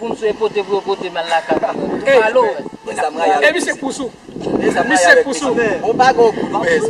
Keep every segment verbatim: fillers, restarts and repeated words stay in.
pou nou sou e pote pou yo pote m al lakay mwen. Tou pale w wè. E misye pousou. Misye pousou. Ou pa gen yon kou dwèz.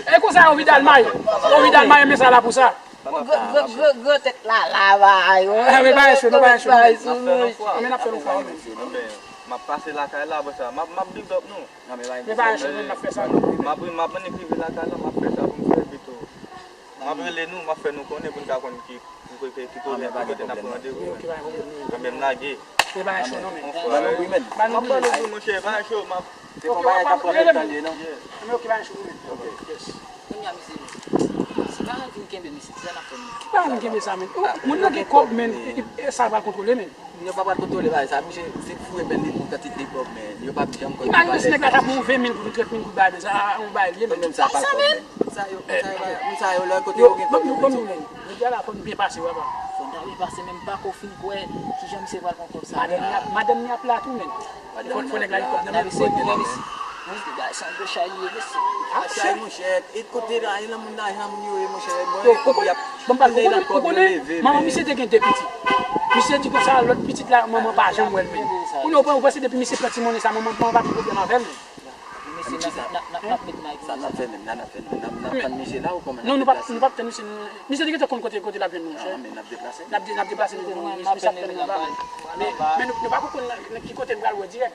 E konsa yo Vidal May. Yo Vidal May men sa la pou sa. Gran tèt la la ba yo. Men pa enche, men pa enche. Men n ap fè nou fwa. M ap pase lakay la, apre sa, m ap big up nou. Men pa enche, men n ap fè sa nou. M ap m ap annik rive lakay la, m ap fè sa pou m fè pito. M ap rele nou, m ap fè nou konnen pou n ka konn ki ki kote n ap pran randevou. Anben m lage. Men pa enche non men. M ap ban nou tou monchè, pa enche m ap. Ok, w ap rele m. Men ok, pa enche non men. Yes. Kounye a misye, si pa vin kenbe misye, kisa n ap fè menm? Ki pa vin kenbe sa menm? Moun nan gen kòb menm, e sa pral kontwole menm. Yo pa pral kontwole bagay sa, misye se foure bèl li pou kantite kòb men yo pa janm konn. Imajine si nèg la t ap ban w ven mil goud ou trant mil goud bagay sa, a yon bagay li ye menm. Menm sa pa kòb menm. Moun sa yo, moun sa yo, moun sa yo lè kote yo gen kòb yo bezwen. Jodi a la fò n byen pase wi apa. Fò n ta byen pase men m pako fin kwè kijan misye pral pran kòb sa. Madanm li ap, madanm li ap la tou menm. Fò, fò nèg la gen kòb nan men. Misye, misye, misye, misye, gason gwo chay li ye mesye. Chay monchè, e kote la, e nan moun lajan moun yo ye monchè. Bon, yo kòb y ap. Bon, pa konnen, ou konnen, manman misye te gen de pitit. Misye di konsa lòt pitit la, manman pa janm wè l menm. Kounye a ou panse depi misye pran ti monnen sa, manman, manman pa gen pwoblèm avè l menm. Mesye, n ap, n ap, n ap, n ap met may pou nou. Sa n ap fè menm, n ap fè nou menm, n ap, n ap tann misye la ou kòman n ap deplase? Non, nou p ap, nou p ap tann misye, non. Misye te gentan konn kote, kote l ap jwenn nou, monchè. N ap deplase. N ap, n ap deplase, men misye ap tann nou anba. Men, men nou, nou pa konn nan, nan ki kote n pral wè dirèk.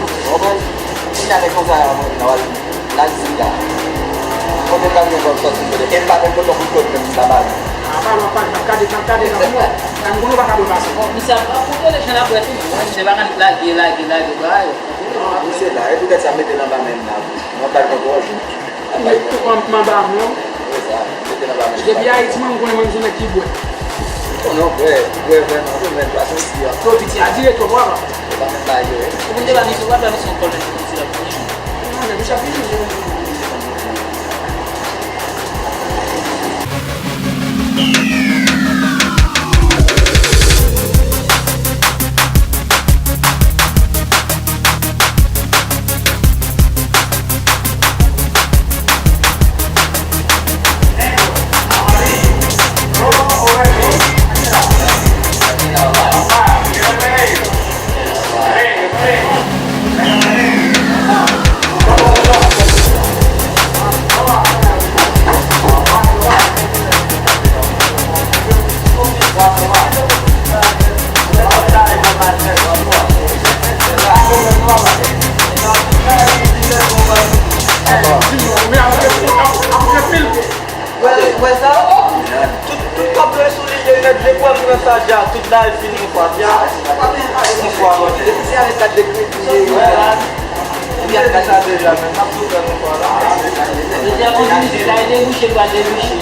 Ou konprann? Kounya nèg konsa a, mwen, nan wal, nan zil la. Kote l pral gen kòb sòti kote? E l pa menm pote yon kout kòd menm, m ta ba li. A, pa lwen, pa lwen, m ap gade, m ap gade nan mwen. Nan mwen, nou pa ka bwè pase. Bon, misye ap, ap kontwole jan l ap bwè tou. Misye pa konn lage, lage, lage, bagay. Misye la, e poutèt sa, mete l anba men m la. Mwen ba l yon gòj. Mete tou anba men w. Se sa, mete l anba men m. Depi Ayiti, mwen, m konnen mwen se nèg ki bwè. Konnen w bwè, bwè vrèman, wi, men pa santi a. Yo, piti a dire twòp, papa. Ou pa menm ba yo, wi. Ou vin te ba misye, ou pa ba misye yon kòl, men misye la pou li. Non, men misye ap vini, misye ap vini. Wè, wè sa? Tout, tout kòb yo sou li, yo nèt, depi w al pran sa dja, tout la, e fini yon fwa. Dja, yon fwa, bon. Depi se avèk kat de kredi, ye, wè. Li al fè sa deja, men m ap tou fè yon fwa la. Yo di a kontinye, sa e debouche, pa debouche.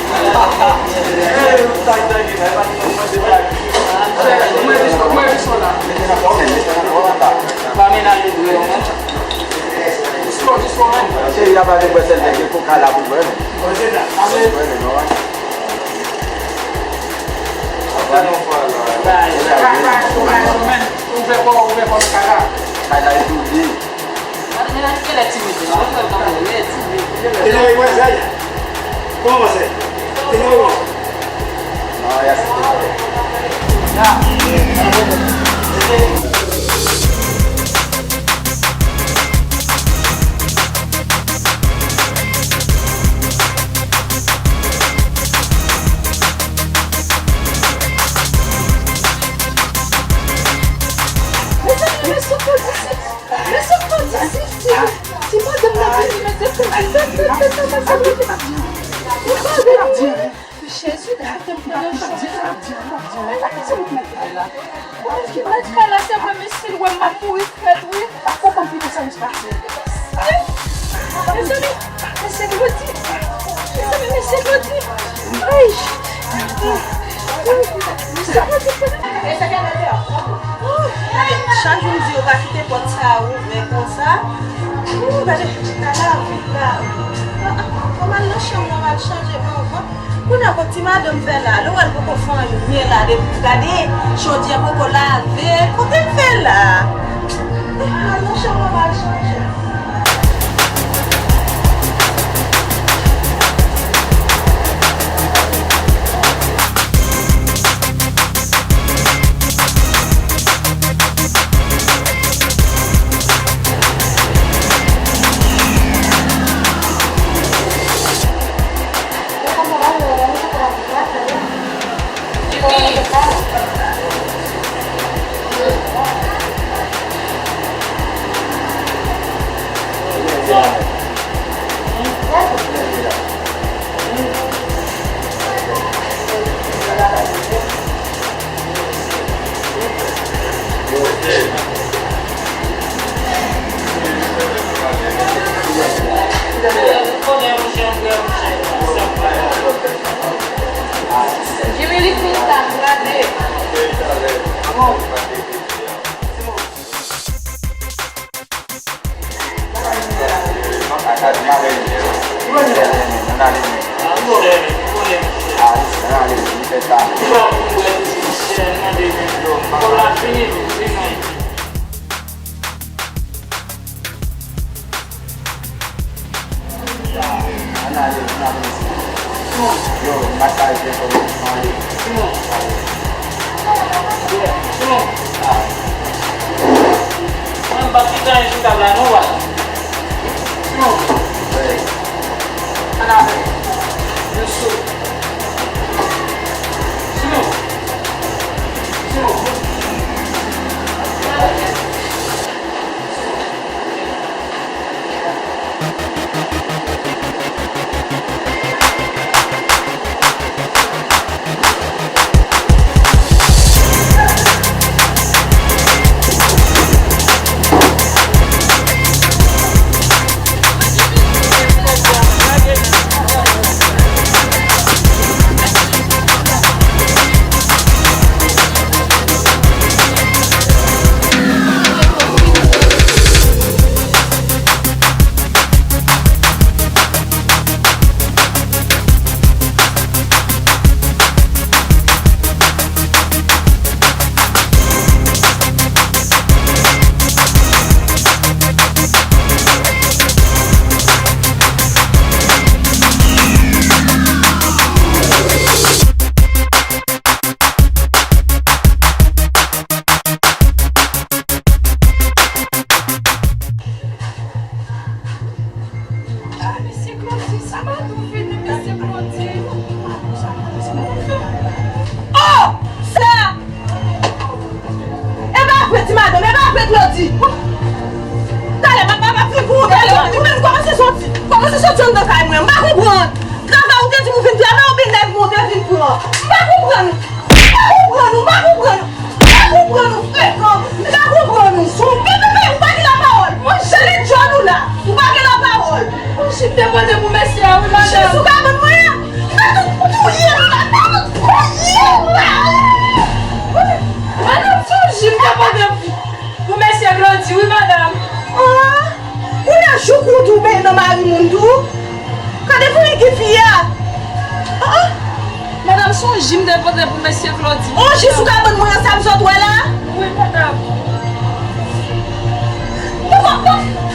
Sa e tangi, men pa di mwen se pa di. Mwen, mwen, mwen, mwen, la. Mete nan kò, men, mete nan kò, la. Pa menaje dwe yo, men. Cheri a pa vin bwè sèl nèg, e koka la pou bwè, non. Bwè, non. Kay la e tou vye. Kòman se? Tini yo bon. Non, ya se te. Mezanmi, mesye Claude isit! Mesye Claude isit! Ti, ti madanm nan vini, mesye Claude isit! Mesye Claude isit! Jezi, Jezi, mèt kay la se vre, men si l wè m, m ap mouri frèt, wi. Mezanmi, mesye Claude, mezanmi, mesye Claude, ay, mesye Claude, frèt. Chak jou m di yo pa kite pòt sa a ouvè konsa. Ooh, gade, gade lavi la. Ah, ah, fò m al nan chanm nan, m al chanje m anvan. Kounye a, kot ti madanm fè la, Lorel poko fè anyen la, depi w gade, chodyè poko lave, kote l fè la? Al nan chanm nan, m al chanje. Jimmy, li fin ta, gade. Ann ale, ann ale, mesye. Yo, m pa ka rete ankò, mesye, ann ale. Mwen, m p ap kite anyen sou tab la non, wa. Ann ale. Yo sou. Simon. Simon. Ah, mesye Claudy, sa pa tou fini, mesye Claudy. Oh! Sa! E pa vre, ti madanm, e pa vre, Claudy. Talè, m ap, m ap fin pou ou, talè. Ou menm kòmanse soti. Kòmanse soti anndan kay mwen. M pa konprann. Travay ou te di m ou vin travay, oubyen nèg mwen ou te vin pran. M pa konprann. M pa konprann ou, m pa konprann ou. M pa konprann ou frekan. M pa konprann ou. Sou, men, men, men, ou pa gen lapawòl. Mwen, jan lè djòl ou la. Ou pa gen lapawòl. Mwen, jip te pote pou mesye a, wi, madanm. Jip sou kabann mwen an. Sa tout touye m la, sa tout touye m la. Madanm, se yon jip te pote pou, pou mesye Claudy, wi, madanm. Ah, ou nan jouk ou tou benyen nan mari moun tou. Gade figi fi a. Ah, ah. Madanm, se yon ji m te pote pou mesye Claudy. On ji sou kabann mwen an, sa m sot wè la? Wi, madanm. Poko, poko.